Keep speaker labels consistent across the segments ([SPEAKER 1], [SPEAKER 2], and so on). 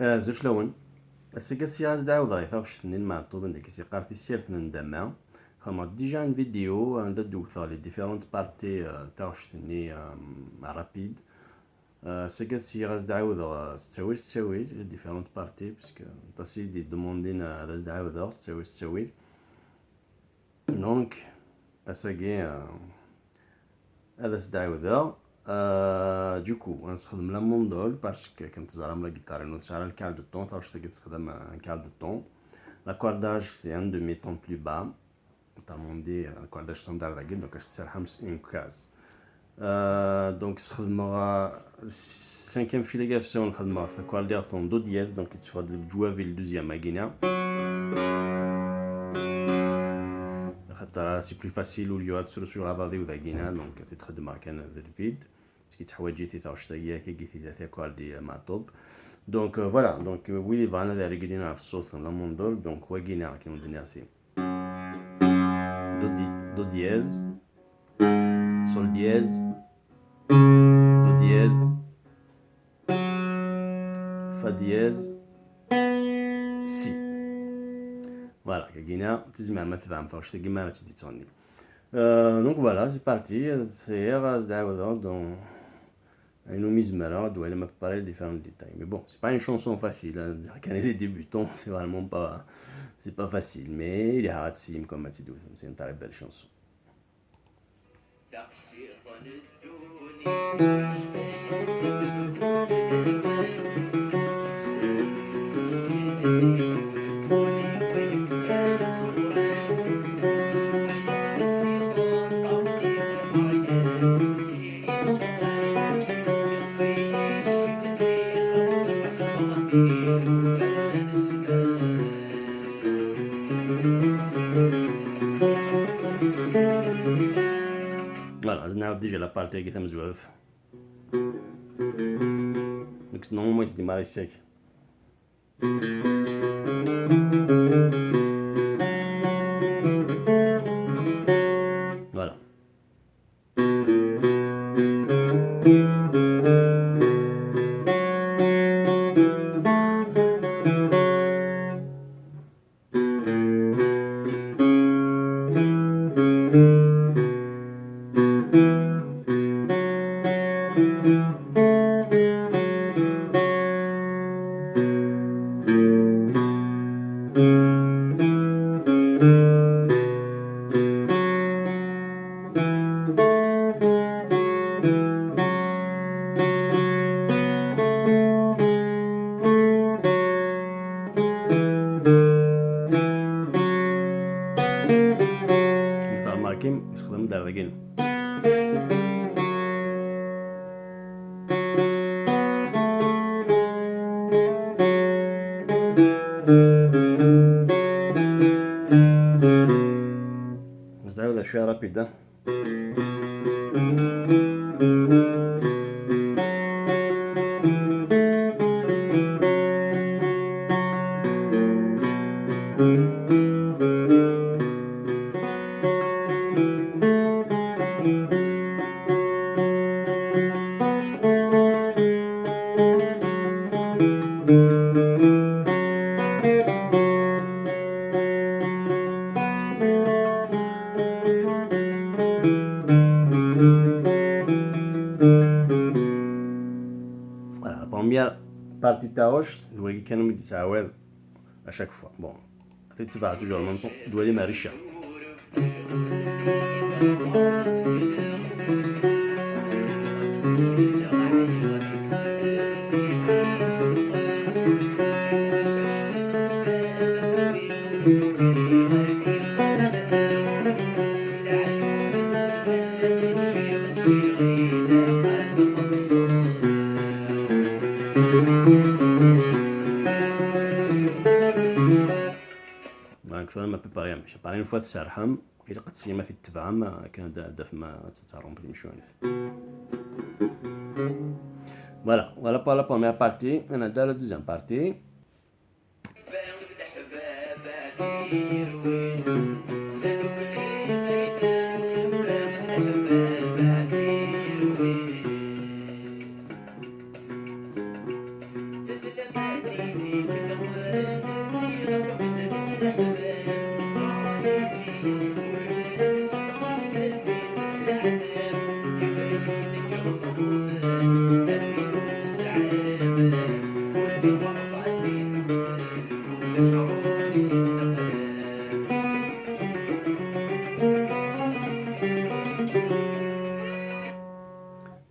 [SPEAKER 1] زوج السكات سي دعوة ضيفة باش تنين معطوب عندك سيقار في سيرت ندمة خدمت déjà une vidéo عند دوثا les différentes parties تاع شتني rapide. سكات سي غاز دعوة ستاويل ستاويل les différentes parties parce que تاسي دي دوموندين غاز دعوة ستاويل ستاويل. donc اساكي هذا سدعوة du coup نستخدم la mandole parce que كنت زعما la guitare نو تسعى ال quart de ton تعرف تستخدم un quart de ton. L'accordage, c'est un demi-ton plus bas. Notamment dit l'accordage standard داكي donc تسرحم une case. Donc نستخدم cinquième filet كاع في نخدمها في accorder ton do dièse, donc تفضل الجوافي ال deuxième اكينا خاطر c'est plus facile وليو تسرسو غادي وذاكينا donc تتخدمها كان ال vide كي تحواجي تي كي كي تي accorder معطوب. donc voilà, donc ويلي فانا داير كيدينا في الصوت la mandole. donc واكينا كيما درنا c'est do dièse, sol dièse, do dièse, fa dièse, si. voilà كينا تجمع ما تفهم فاش كيما راه تدي تغني. donc voilà, c'est parti. c'est غاز دعوة donc une mise malade ou elle m'a parlé de différents détails. Mais bon, c'est pas une chanson facile. Hein. Quand elle est débutant, c'est vraiment pas, c'est pas facile. Mais il est hard comme c'est une très belle chanson. Voilà, نعاود déjà la partie كي تمزوعث. Donc normalement il démarre sec. Voilà. يستخدم دراجين. بس دعوة شوية rapide. Première partie تاعوش اللي كانوا يتعاود à chaque fois. Bon, تتبع toujours même temps دوالي ماريشا. ما بيباري مش باري une fois تسرحم إلا قد سيما في التبعة كان داف ما تتعرم بلي مشوانيت. Voilà, voilà pour la première partie. On a la deuxième partie.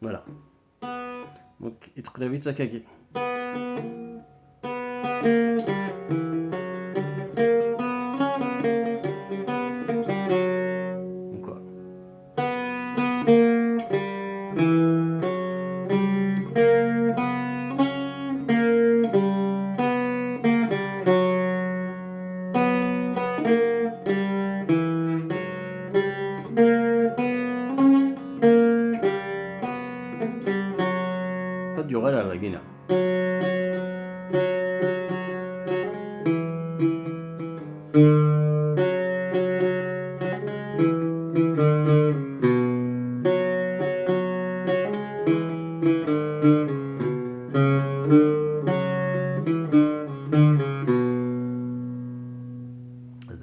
[SPEAKER 1] Voilà. Donc, يتقلب تاكاكي. Encore. قد يغير على جنة.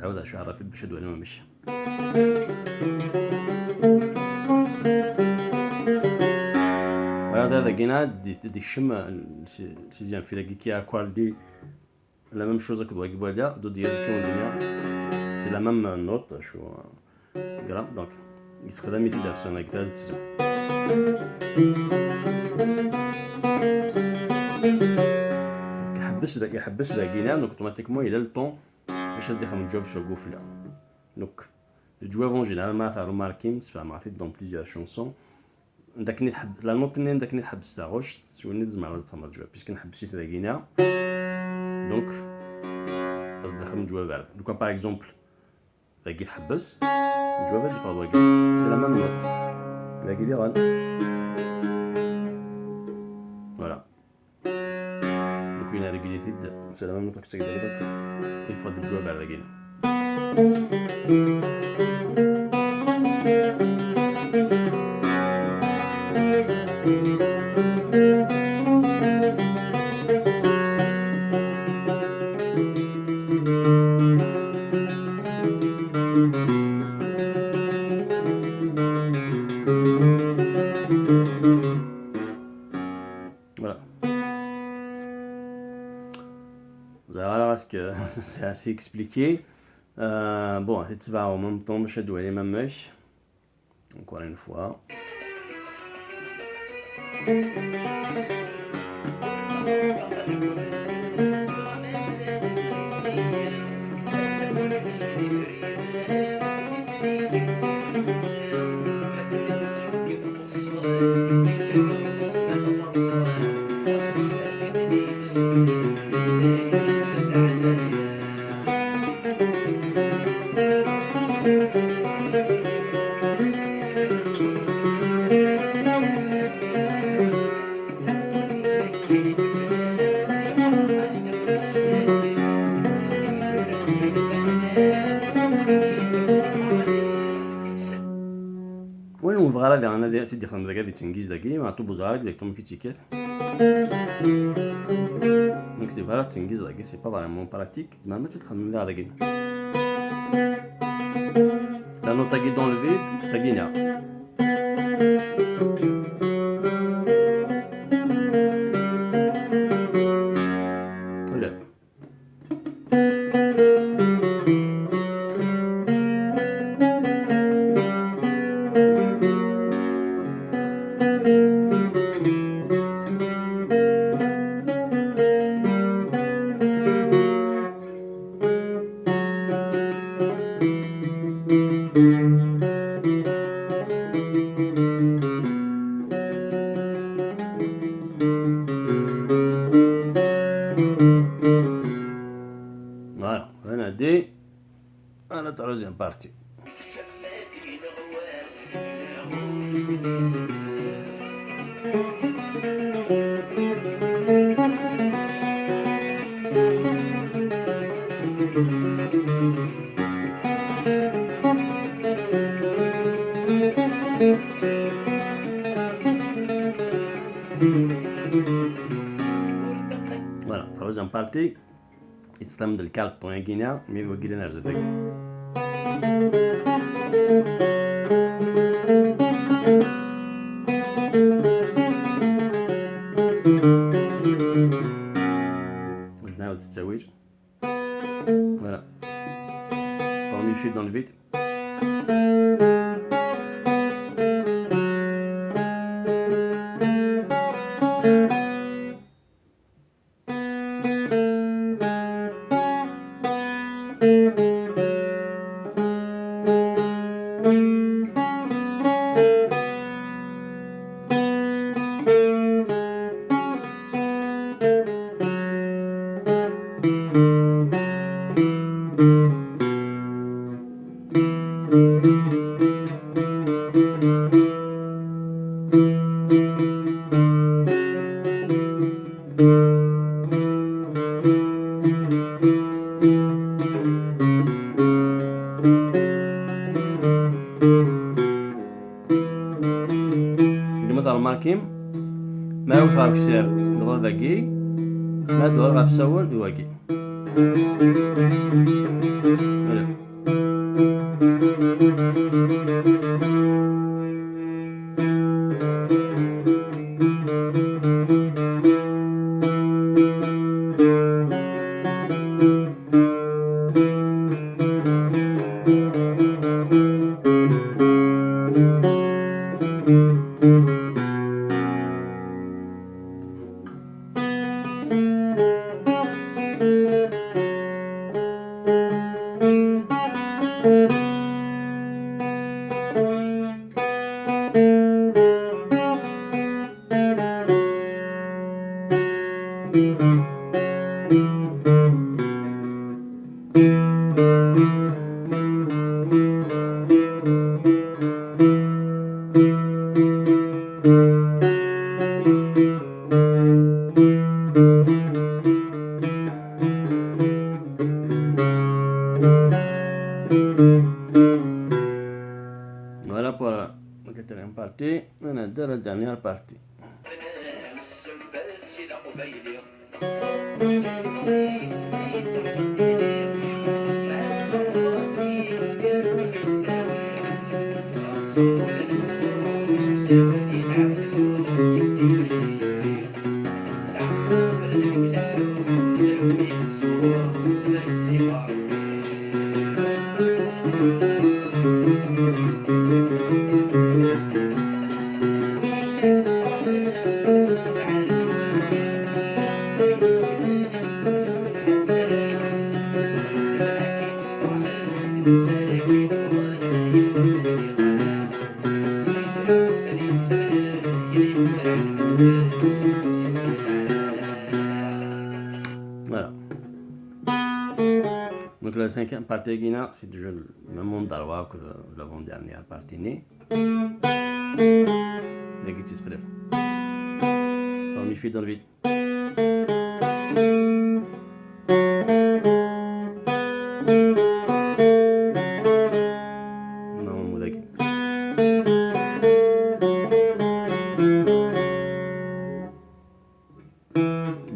[SPEAKER 1] تعود على شعرك بشد ولا ما مشي. هذا كينا دي الشم sixième filet qui accorde la même chose que doit do dièse qui c'est la même note شو غرام donc يستخدم يتدافسون هكذا. يحبس داك يحبس داكينا donc automatiquement il a le temps باش يدخل من جواب شو قفله. Donc الجواب en général ما remarqué تفهم في dans plusieurs chansons داك نحب la note ني داك نحبس تاغوش سوني تزمع تما الجواب puisque نحبسيت داكينا donc دخل من جواب بعد. donc par exemple داكي تحبس الجواب اللي فوق c'est la même note داكي ديال voilà. Donc وين ريغوليتي c'est la même note que داك il faut الجواب بعد داكينا. Voilà. Voilà ce que c'est assez expliqué. Bon, tu vas en même temps, je dois aller même. Encore une fois. وين نبغى هذا انا تيدي خدم داك تنجيز داكي ما تو بوزار exactement كي تيكيت. Donc c'est voilà تنجيز داكي c'est pas vraiment pratique تما ما تتخدم داكي la note qui dans le vide تاكينا. Voilà. Voilà, on a dit à la troisième partie. Voilà, troisième partie. يستعمل الكارت كينا مي وكيلا نرجع داك. نعاود التاويل. Voilà. Premier fil dans le vide. Remarquez ما وصل الشعر نضغط ذاكي ما دور غاف سون يواكي. Voilà pour la quatrième partie. On a la dernière partie. Voilà. Donc la cinquième partie Guina, c'est toujours le même endroit que l'avant-dernière partie. Premier fil dans le vide.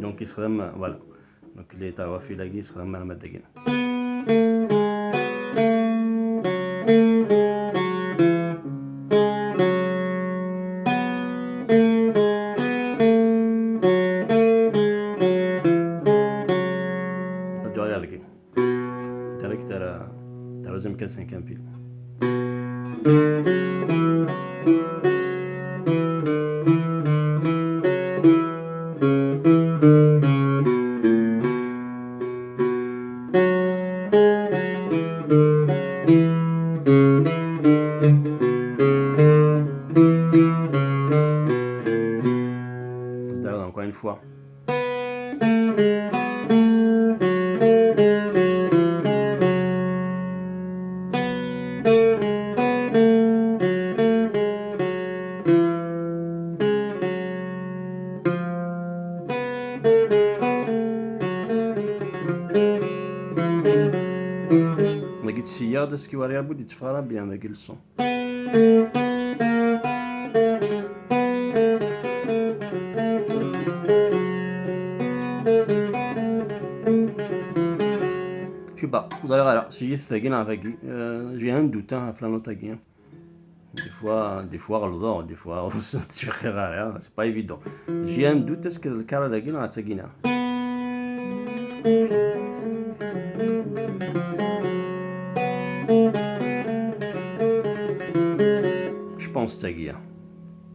[SPEAKER 1] Donc يستخدم voilà. Donc les trois fils يستخدم مع المادة. Cinquième fil. Encore une fois. Ce qui va aller tu feras bien avec le son. Je sais pas, vous allez voir, si j'ai un doute hein, des fois, des fois, c'est pas évident. J'ai un doute, est-ce que le cas de. Je pense tagi.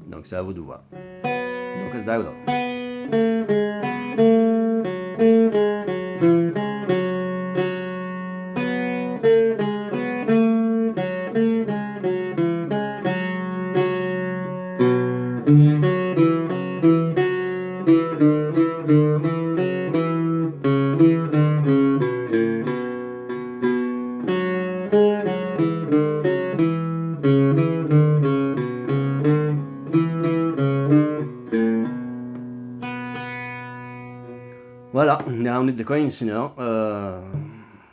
[SPEAKER 1] Donc c'est à vous de voir. Donc ad ɛawdeɣ. Voilà, nniɣ-awen-d akk ayen ssneɣ.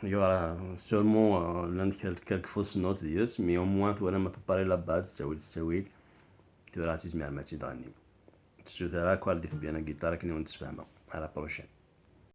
[SPEAKER 1] Il y aura seulement llant quelques fausses notes deg-s, mais au moins twalam à peu près la base, tettawil tettawil, tura ad tizmirem ad tt-id-tɣennim. Tessuter akk ar d-tebyan la guitare akken i wen-d-sfehmeɣ. À la prochaine.